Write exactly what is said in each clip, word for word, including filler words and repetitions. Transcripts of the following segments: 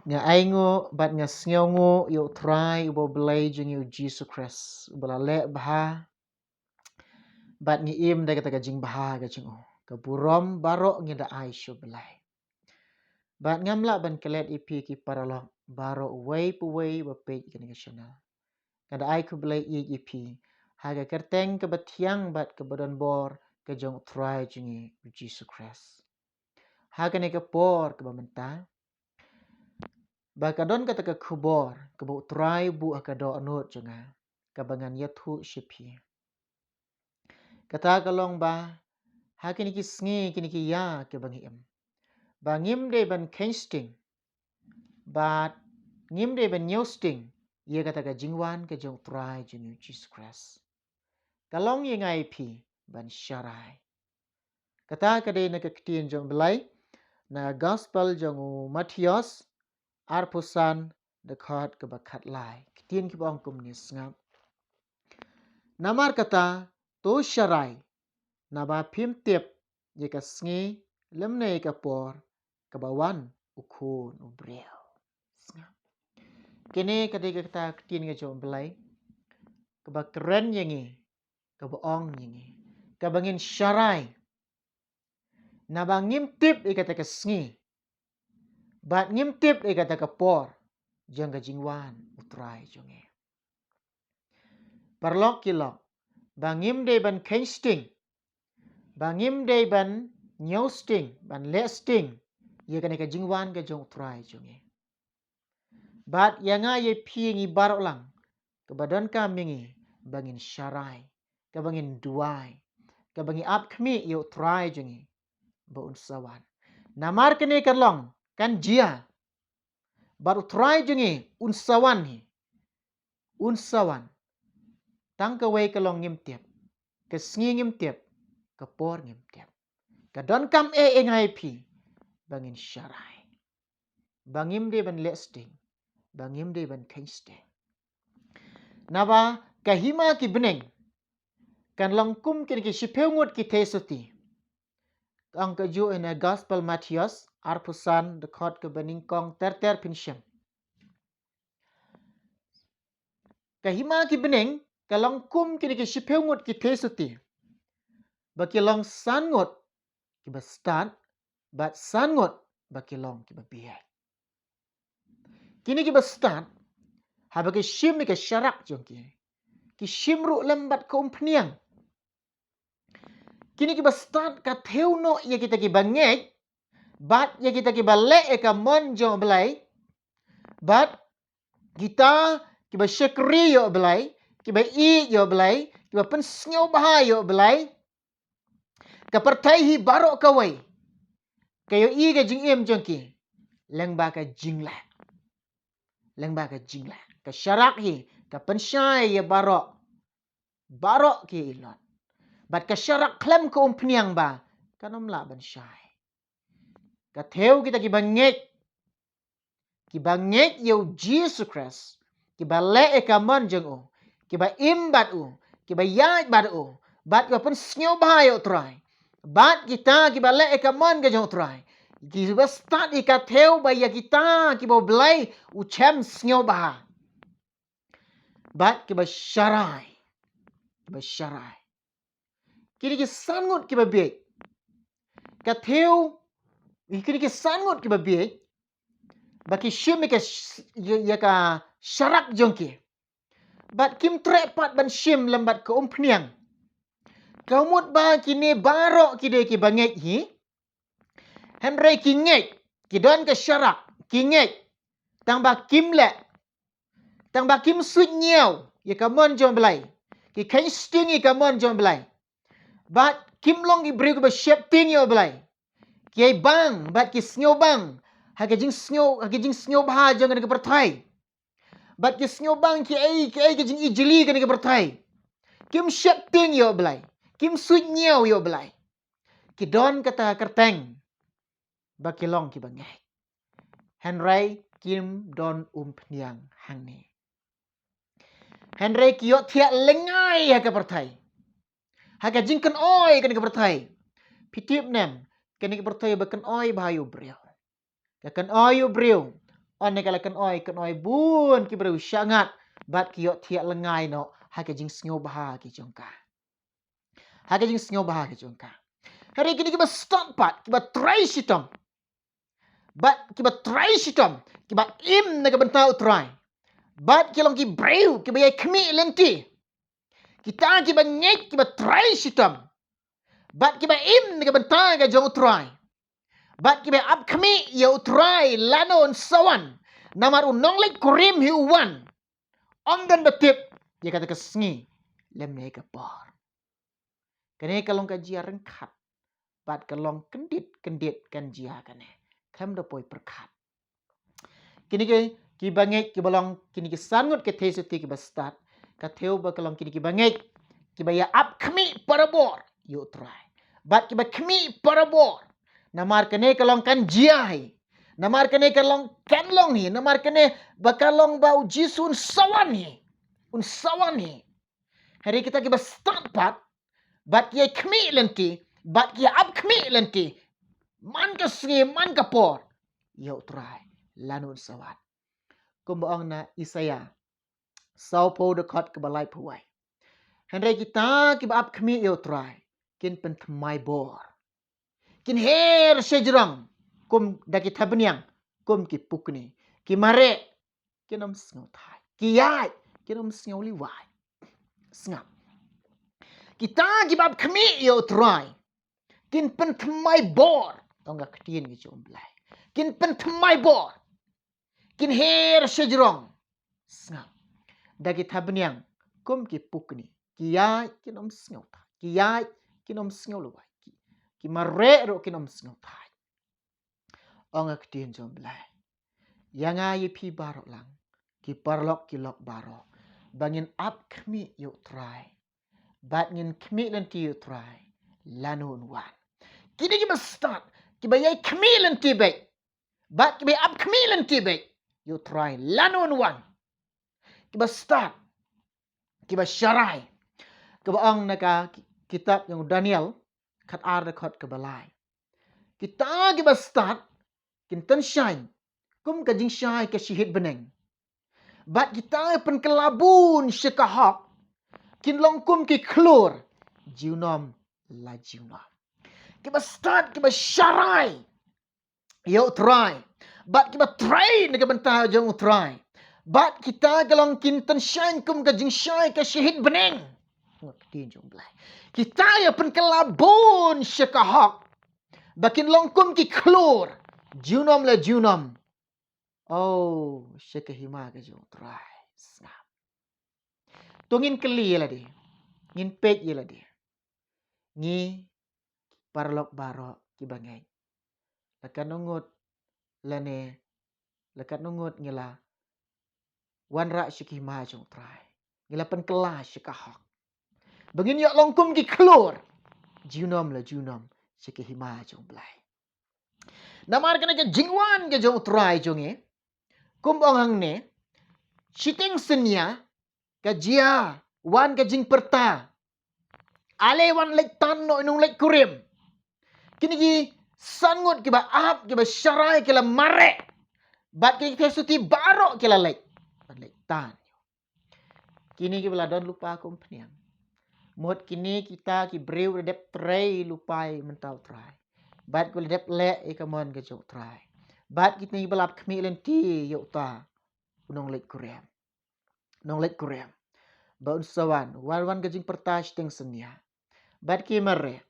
Nga ainguh bad nga sngewnguh ïa u Trai uba u Blei jong ngi u Jisu Khrist, uba la leh bha bad ngi im da kata ka jingbha ka jong u. Ka burom baroh ngi da ai sha u Blei. Bad ngam lah ban klet ïa phi ki paralok baroh uwei pa uwei ba peit kane ka channel. Nga da ai khublei ïa phi ha ka kyrteng kaba thiang bad kaba don bor ka jong u Trai jong ngi u Jisu Khrist. Ha kane ka por kaba mynta, ba ka don kata ka khubor kaba u Trai u buh ha ka dohnud jong nga, kaba ngan ïathuh sha phi. Kata ka long ba ha kine ki sngi, kine ki ïa kiba ngi im, ba ngim dei ban kheiñ sting bad ngim dei ban ñiew sting ïa kata ka jingwan ka jong u Trai jong ngi u Jisu Khrist. Ka long ïa nga ïa phi ban sharai. Kata ka dei na ka ktien jong u Blei na gospel jong u Mathaios, arphew san, dkhot kaba khatlai. Ktien kiba ong kumne, sngap. Namar kata, to sharai, naba phim tip ïa ka sngi lymne ïa ka por kaba wan u Khun u briew. Sngap. Kane ka dei kata ka ktien ka jong u Blei kaba kren ïa ngi, kaba ong ïa ngi, kaba ngin sharai. Naba ngim tip ïa kata ka sngi bad ngim tip ïa kata ka por jong ka jingwan u Trai jong ngi. Paralok ki lok, ba ngim dei ban kheiñ sting, ba ngim dei ban ñiew sting, ban leh sting ïa kane ka jingwan ka jong u Trai jong ngi. Bad ïa nga ïa phi, ngi baroh lang, kaba donkam ïa ngi ba ngin sharai, kaba ngin duwai, kaba ngin ap khmih ïa u Trai jong ngi ba un sa wan. Namar kane kan long, kan jia, bad u Trai jong ngi un sa wan hi. Un sa wan. Tang kawei ka long ngim tip, ka sngi ngim tip, ka por ngim tip. Ka donkam eh ïa nga ïa phi ba ngin sharai, ba ngim dei ban leh sting, ba ngim dei ban kheiñ sting. Naba ka hima ki bneng kan long kum kine ki shiphew ngut ki theisotti. Ka ong kajuh ïa na gospel Mathaios arphew san, dkhot kaba nyngkong ter ter, phin shem. Ka hima ki bneng ka long kum kine ki shiphew ngut ki theisotti, ba ki long san ngut kiba stad bad san ngut ba ki long kiba bieit. Kine kiba stad, haba ki shim ïa ka sharak jong ki, ki shim ruh lem bad ka umphniang. Kine kiba stad ka thew noh ïa kita kiba ngeit bad ïa kita kiba leh ïa ka mon jong u Blei, bad kita kiba shakri ïa u Blei, kiba ïeit ïa u Blei, kiba pynsngewbha ïa u Blei. Ka pyrthei hi baroh kawei ka ïohi ka jingim jong ki lyngba ka jingleh, lyngba ka jingleh. Ka sharak hi ka pynshai ïa baroh, baroh ki ïalon. Bad ka sharak khlem ka umphniang ba kan ym lah ban shai. Ka thew kita kiba ngeit, kiba ngeit ïa u Jisu Khrist, kiba leh ïa ka mon jong u, kiba im bad u, kiba ïaid bad u, bad kiba pynsngewbha ïa u Trai. Bad kita kiba leh ïa ka mon ka jong u Trai, kiba stad ïa ka thew ba ïa kita kiba u Blei u shem sngewbha. Bad kiba sharai, kiba sharai. Kine ki san ngut kiba bieit, ka thew, kine ki san ngut kiba bieit, ba ki shim ïa ka sh-, ïa, ïa ka sharak jong ki. Bad kim treh pat ban shim lem bad ka umphniang. Ka mut ba kine baroh ki dei kiba ngeit hi. Hynrei ki ngeit, ki don ka sharak, ki ngeit, tang ba kim leh, tang ba kim suidñiew ïa ka mon jong u Blei, ki kheiñ sting ïa ka mon jong u Blei. Bad kim long ki briew kiba sheptieng ïa u Blei. Ki ïai bang bad ki sngewbang ha ka jingsngew, ha ka jingsngewbha jong kane ka pyrthei. Bad ki sngewbang kiei kiei ka jingijli kane ka pyrthei. Kim sheptieng ïa u Blei, kim suidñiew ïa u Blei. Ki don kata ka kyrteng ba ki long kiba ngeit, hynrei kim don umphniang hangne. Hynrei ki ïohthiah lyngngai ha ka pyrthei, ha ka jingkynoi kane ka pyrthei. Phi tip ne em, kane ka pyrthei ba kynoi bha ïa u briew. Ka kynoi ïa u briew, Ynda ka la kynoi, kynoi bun ki briew sha ngat, bad ki ïohthiah lyngngai noh ha ka jingsngewbha ka jong ka. Ha ka jingsngewbha ka jong ka. Hynrei kine kiba stad pat, kiba trei shitom, bad kiba trei shitom, kiba im na ka bynta U Trai, bad ki long ki briew kiba ïai khmih lynti. Kita kiba ngeit, kiba trei shitom, bad kiba im na ka bynta ka jong U Trai, bad kiba ap khmih ïa U Trai lano un sa wan. Namar u nongleit kurim hi u wan. Ym don ba tip ïa kata ka sngi lymne ka por. Kane ka long ka jia ryngkat, bad ka long kyndit kyndit kan jia kane, khlem da poi pyrkhat. Kine ki, kiba ngeit, kiba long, kine ki san ngut ki theisotti kiba stad, ka thew ba ka long kine kiba ngeit, kiba ïa ap khmih barabor ïa U Trai, bad kiba khmih barabor. Namar kane ka long kan jia hi. Namar kane ka long kan long hi. Namar kane ba ka long ba U Jisu un sa wan hi. Un sa wan hi. Hynrei kita kiba stad pat, bad ki ïai khmih lynti, bad ki ïa ap khmih lynti, man ka sngi, man ka por, ïa U Trai lano un sa wan. Kumba ong na Isaïah sawphew dkhot kaba laiphew wei. Hynrei kita kiba ap khmih ïa U Trai kin pynthymmai bor. Kin her shajrong kum da ki thapniang, kum ki pukni. Ki mareh, kin ym sngewthait. Ki ïaid, kin ym sngewliwai. Sngap. Kita kiba ap khmih ïa U Trai kin pynthymmai bor. Ong ka ktien ka jong U Blei. Kin pynthymmai bor. Kin her shajrong. Sngap. Da ki thapniang kum ki pukni. Ki ïaid kin ym sngewthait. Ki ïaid kin ym sngewliwai. Ki, ki mareh ruh kin ym sngewthait. Ong ka ktien jong U Blei. Ïa nga ïa phi baroh lang, ki paralok ki lok baroh, ba ngin ap khmih ïa U Trai, bad ngin khmih lynti ïa U Trai lano un wan. Kine kiba stad, kiba ïai khmih lynti beit, bad kiba ïai ap khmih lynti beit ïa U Trai lano un wan. Kiba stad, kiba sharai. Kaba ong na ka ki-, kitab jong u Daniel, khatar dkhot kaba lai. Kita kiba stad kin tynshaiñ kum ka jingshai ka shahid bneng. Bad kita pynkylla bun sha ka hok kin long kum ki khlur junom la junom. Kiba stad, kiba sharai ïa U Trai, bad kiba trei na ka bynta jong U Trai. Bad kita ka long kin tynshaiñ kum ka jingshai ka shahid bneng. Nga ktien jong U Blei. Kita ïa pynkylla bun sha ka hok ba kin long kum ki khlur junom la junom. Oh, sha ka hima ka jong U Trai. Sngap. To ngin kylli ïa lade. Ngin peit ïa lade. Ngi paralok baroh kiba ngeit, la katno ngut lane la katno ngut ngi la wanrah sha ka hima jong U Trai, ngi la pynkylla sha ka hok, ba ngin ïoh long kum ki khlur junom la junom sha ka hima jong U Blei. Namar kane ka jingwan ka jong U Trai jong ngi, kum ong hangne, shiteng synñia ka jia wan ka jingpyrta. Ale wan leit tan noh u nongleit kurim. Kine ki san ngut kiba ap, kiba sharai, ki la mareh. Bad kine ki theisotti baroh ki la leit, ban leit tan. Kine kiba la don lypa ka umphniang. Mut kine kita ki briew ba la dep trei lypa ïa ka bynta U Trai. Bad kiba la dep leh ïa ka mon ka jong U Trai. Bad kine kiba la ap khmih lynti ïa uta u nongleit kurim. Nongleit kurim. Ba un sa wan, wan wan ka jingpyrta shiteng synñia. Bad ki mareh.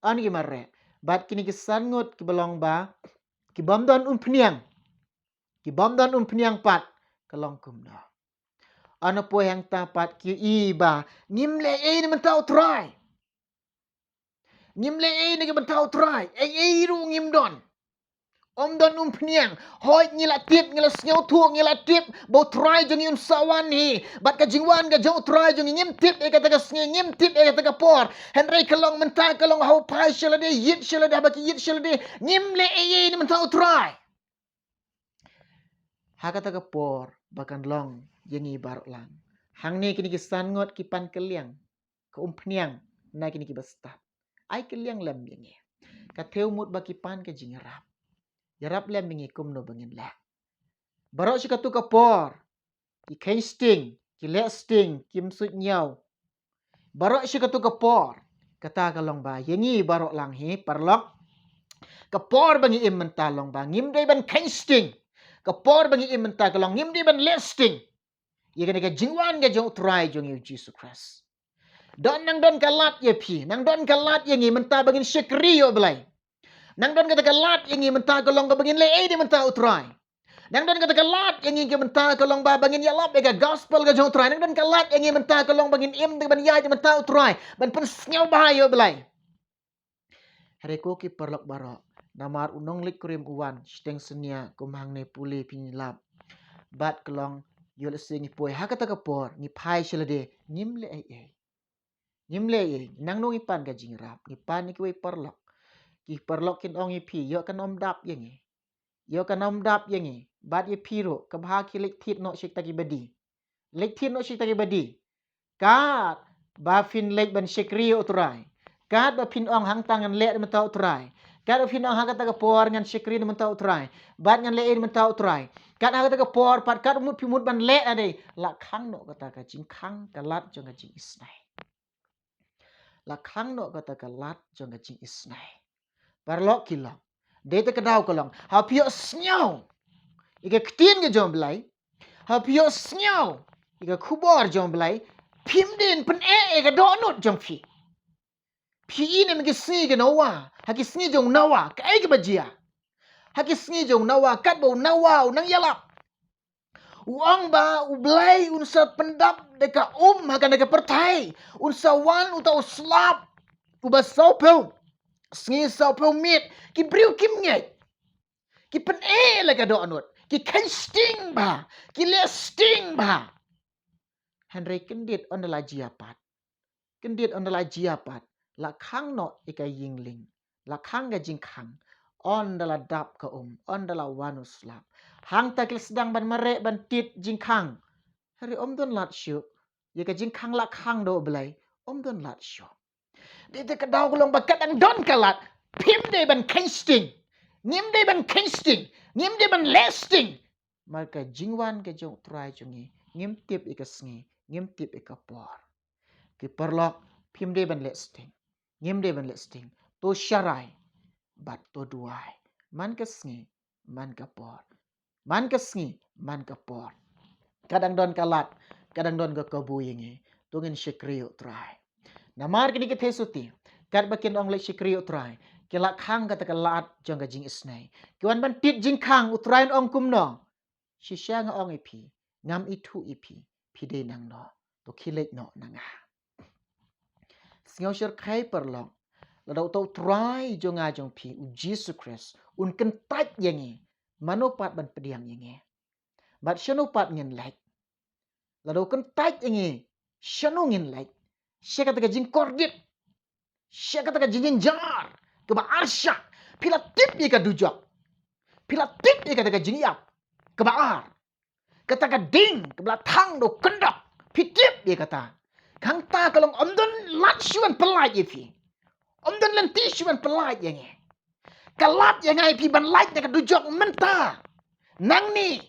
Ong ki mareh. Bad kine ki san ngut kiba long ba ki bym don umphniang. Ki bym don umphniang pat ka long kumno. Ong poi hangta pat ki ïohi ba ngim leh ei na ka bynta U Trai. Ngim leh ei na ka bynta U Trai. Ei ei ruh ngim don. Ym don umphniang. Hooid ngi la tip, ngi la sngewthuh, ngi la tip ba U Trai jong ngi un sa wan hi. Bad ka jingwan ka jong U Trai jong ngi ngim tip ïa kata ka sngi, ngim tip ïa kata ka por. Hynrei ka long mynta, ka long ha u phai sha lade, ïit sha lade, haba ki ïit sha lade, ngim leh ei ei na ka bynta U Trai. Ha kata ka por ba kan long ïa ngi baroh lang. Hangne kine ki san ngut ki pan kylliang ka umphniang na kine kiba stad. Ai kylliang lem ïa ngi. Ka thew mut ba ki pan ka jingïarap. Ïarap lem ïa ngi kumno ba ngin leh. Baroh shi katto ka por ki kheiñ sting, ki leh sting, kim suidñiew. Baroh shi katto ka por. Kata ka long ba ïa ngi baroh lang hi paralok, ka por ba ngi im mynta long ba ngim dei ban kheiñ sting. Ka por ba ngi im mynta ka long ngim dei ban leh sting ïa kane ka jingwan ka jong U Trai jong ngi U Jisu Khrist. Don, nang don ka lad ïa phi, nang don ka lad ïa ngi mynta ba ngin shakri ïa U Blei. Nang don kata ka lad ïa ngi mynta ka long kaba ngin leh ei de mynta U Trai. Nang don kata ka lad ïa ngi ka mynta ka long ba, ba ngin ïalap ïa ka gospel ka jong U Trai. Nang don ka lad ïa ngi mynta ka long ba ngin im de ban ïaid de mynta U Trai, ban pynsngewbha ïa U Blei. Hynrei ko ki paralok baroh, namar u nongleit kurim u wan shiteng synñia, kum hangne pule phin lap. Bad ka long, ïoh lehse ngi poi ha kata ka por, ngi phai sha lade, ngim leh ei ei. Ngim leh ei ei, nangno ngi pan ka jingïarap, ngi pan ïa kiwei paralok. Ki paralok kin ong ïa phi, ïoh kan ym dap ïa ngi. Ïoh kan ym dap ïa ngi, bad ïa phi ruh, ka bha ki leit thied noh shi kita ki badi. Leit thied noh shi kita ki badi. Katba phin leit ban shakri ïa U Trai. Katba phin ong hangta ngan leh de mynta U Trai. Katba phin ong ha kata ka por ngan shakri de mynta U Trai. Bad ngan leh ei de mynta U Trai. Kat ha kata ka por pat, kat mut phi mut ban leh ade. La khang noh kata ka jingkhang ka lad jong ka jingisynei. La khang noh kata ka lad jong ka jingisynei. Paralok ki long. Dei te ka daw ka long, haba phi ïohsngew ïa ka ktien ka jong U Blei, haba phi ïohsngew ïa ka khubor jong U Blei, phim dei ban pyneh ïa ka dohnud jong phi. Phi i ne em ha ki sngi ka Noah, ha ki sngi jong u Noah, kaei kaba jia? Ha ki sngi jong u Noah, katba u Noah u nang ïalap, u ong ba U Blei un sa pyndap da ka um ha kane ka pyrthei, un sa wan uta u slap uba sawphew sngi sawphew miet, ki briew kim ngeit. Ki pyneh la ka dohnud, ki kheiñ sting bha, ki leh sting bha. Hynrei kyndit ynda la jia pat. Kyndit ynda la jia pat, la khang noh ïa ka ïing lieng, la khang ka jingkhang. Ynda la dap ka um, ynda la wan u slap, hangta ki la sdang ban mareh ban tied jingkhang. Hynrei ym don lad shuh, ïa ka jingkhang la khang da U Blei, ym don lad shuh. Dei te ka daw ka long ba ka dang don ka lad, phim dei ban kheiñ sting. Ngim dei ban kheiñ sting, ngim dei ban leh sting. Namar ka jingwan ka jong U Trai jong ngi, ngim tip ïa ka sngi, ngim tip ïa ka por. Ki paralok, phim dei ban leh sting, ngim dei ban leh sting. To sharai bad to duwai man ka sngi, man ka por. Man ka sngi, man ka por. Ka dang don ka lad, ka dang don ka kabu ïa ngi. To ngin shakri ïa U Trai. Namar kine ki theisotti, katba kin ong leit shakri ïa U Trai, ki la khang kata ka lad jong ka jingisynei. Ki wan ban tied jingkhang, U Trai un ong kumno? Shisha nga ong ïa phi, ngam ithuh ïa phi, phi dei nangno? To khie leit noh na nga. Sngewsih khie paralok, lada uta U Trai jong nga jong phi, U Jisu Khrist, un kyntait ïa ngi, mano pat ban pdiang ïa ngi? Bad shano pat ngin leit? Lada u kyntait ïa ngi, shano ngin leit? Sha kata ka jingkordit, sha kata ka jingjynjar kaba arshah. Phi la tip ïa ka dujok, phi la tip ïa kata ka jingïap kaba ar, kata ka ding kaba la thang da u kyndok. Phi tip ïa kata. Hangta ka long ym don lad shuh ban pyllait ïa phi, ym don lynti shuh ban pyllait ïa ngi. Ka lad ïa nga ïa phi ban lait na ka dujok mynta, nangne.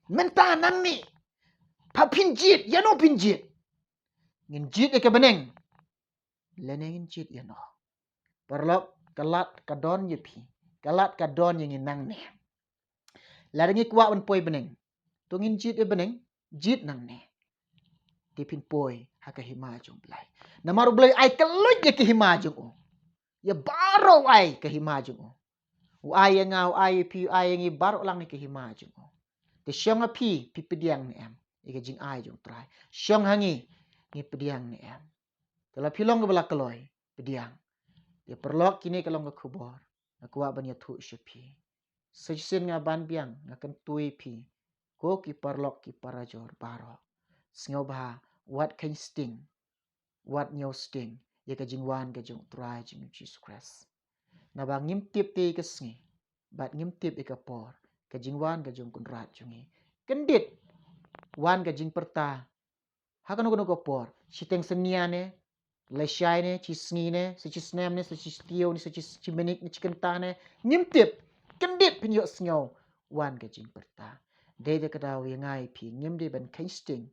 Mynta, nangne. Pha phin jied, ïano phin jied? Ngin jied ïa ka bneng, lane ngin jied ïano? Paralok, ka lad ka don ïa phi, ka lad ka don ïa ngi nangne. Lada ngi kwah ban poi bneng, to ngin jied ïa bneng, jied nangne. Te phin poi ha ka hima jong U Blei. Namar U Blei u ai kylluid ïa ka hima jong u. Ïa baroh u ai ka hima jong u. U ai ïa nga, u ai ïa phi, u ai ïa ngi baroh lang ïa ka hima jong u. Te shong ha phi, phi pdiang ne em ïa ka jingai jong U Trai? Shong ha ngi, ngi pdiang ne em? Te la phi long kaba la kloi, pdiang. Te paralok, kine ka long ka khubor nga kwah ban ïathuh sha phi. Sa shisien nga ban biang, nga kyntu ïa phi, ko ki paralok ki parajor baroh, sngewbha wat kheiñ sting, wat ñiew sting ïa ka jingwan ka jong U Trai jong ngi U Jisu Khrist. Naba ngim tip te ïa ka sngi, bad ngim tip ïa ka por ka jingwan ka jong U Kynrad jong ngi. Kyndit wan ka jingpyrta ha kano kano ka por, shiteng synñia ne, lashai ne, shi sngi ne, sa shi snem ne, sa shi taïew ne, sa shi, shi minit ne, shi kynta ne, ngim tip. Kyndit phin ïohsngew wan ka jingpyrta. Dei da ka daw ïa nga ïa phi, ngim dei ban kheiñ sting,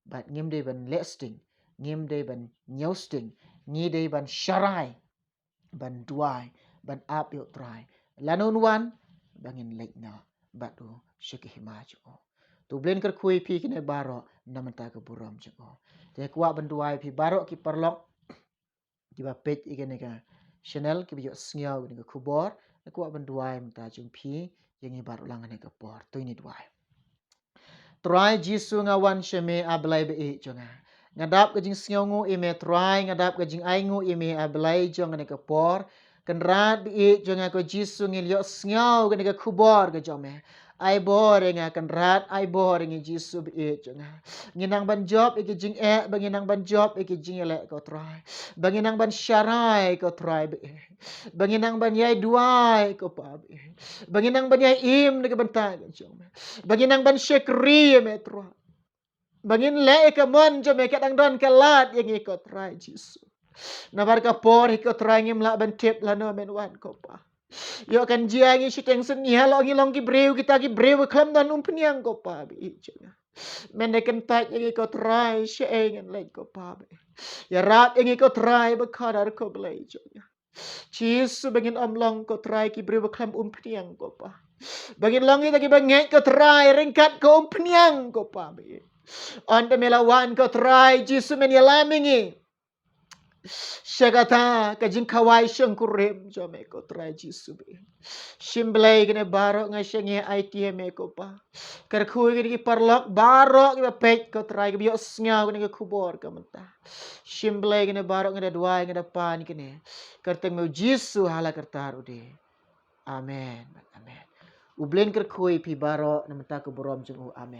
bad ngim dei ban leh sting, ngim dei ban ñiew sting, ngi dei ban sharai, ban duwai, ban ap ïa u Trai. Lano un wan, ba ngin leit noh bad u sha ka hima jong u. To U Blei un kyrkhu ïa phi kine baroh na ka bynta ka burom jong u. Te kwah ban duwai ïa phi baroh ki paralok kiba peit ïa kane ka channel, kiba ïohsngew ïa kane ka khubor, nga kwah ban duwai mynta jong phi ïa ngi baroh lang ha kane ka por. To ngin duwai. Trai Jisu, nga wan sha me, A Blei ba ïeit jong nga. Nga dap ka jingsngewnguh ïa me Trai, nga dap ka jingainguh ïa me, A Blei jong kane ka por. Kynrad ba ïeit jong nga ko Jisu, ngi la ïohsngew ïa kane ka khubor ka jong me. Ai bor ïa nga Kynrad, ai bor ïa ngi Jisu ba ïeit jong nga. Ngi nang ban jop ïa ki jingeh, ba ngi nang ban jop ïa ki jingïaleh ko Trai. Ba ngi nang ban sharai ko Trai ba ïeit. Ba ngi nang ban ïai duwai ko Pa ba ïeit. Ba ngi nang ban ïai im na ka bynta ka jong me. Ba ngi nang ban shakri ïa me Trai. Ba ngin leh ïa ka mon jong me, ka dang don ka lad ïa ngi ko Trai Jisu. Namar ka por hi ko Trai ngim lah ban tip lano men wan ko Pa. Ïoh kan jia ngi shiteng sien, ngi halor ngi long ki briew, kita ki briew ba khlem don umphniang ko Pa ba ïeit jong nga. Men da kyntait ïa ngi ko Trai, shaei ngin leit ko Pa ba ïeit. Ïarap ïa ngi ko Trai ba kordor ko Blei jong nga. Jisu ba ngin ym long ko Trai ki briew ba khlem umphniang ko Pa. Ba ngin long kita kiba ngeit ko Trai ryngkat ka umphniang ko Pa ba ïeit. Ynda me la wan ko Trai Jisu men ïalam ïa ngi sha kata ka jingkhawai shongkurim jong me ko Trai Jisu ba ïeit. Shim Blei kine baroh nga sha ngi aiti ïa me ko Pa. Kyrkhu ïa kine ki paralok baroh kiba peit ko Trai, kiba ïohsngew kane ka khubor ka mynta. Shim Blei kine baroh, nga da duwai, nga da pan kine. Kyrteng me u Jisu ha la kartar u dei. Amen. Amen. U Blei un kyrkhu ïa phi baroh na ka bynta ka burom jong u. Amen.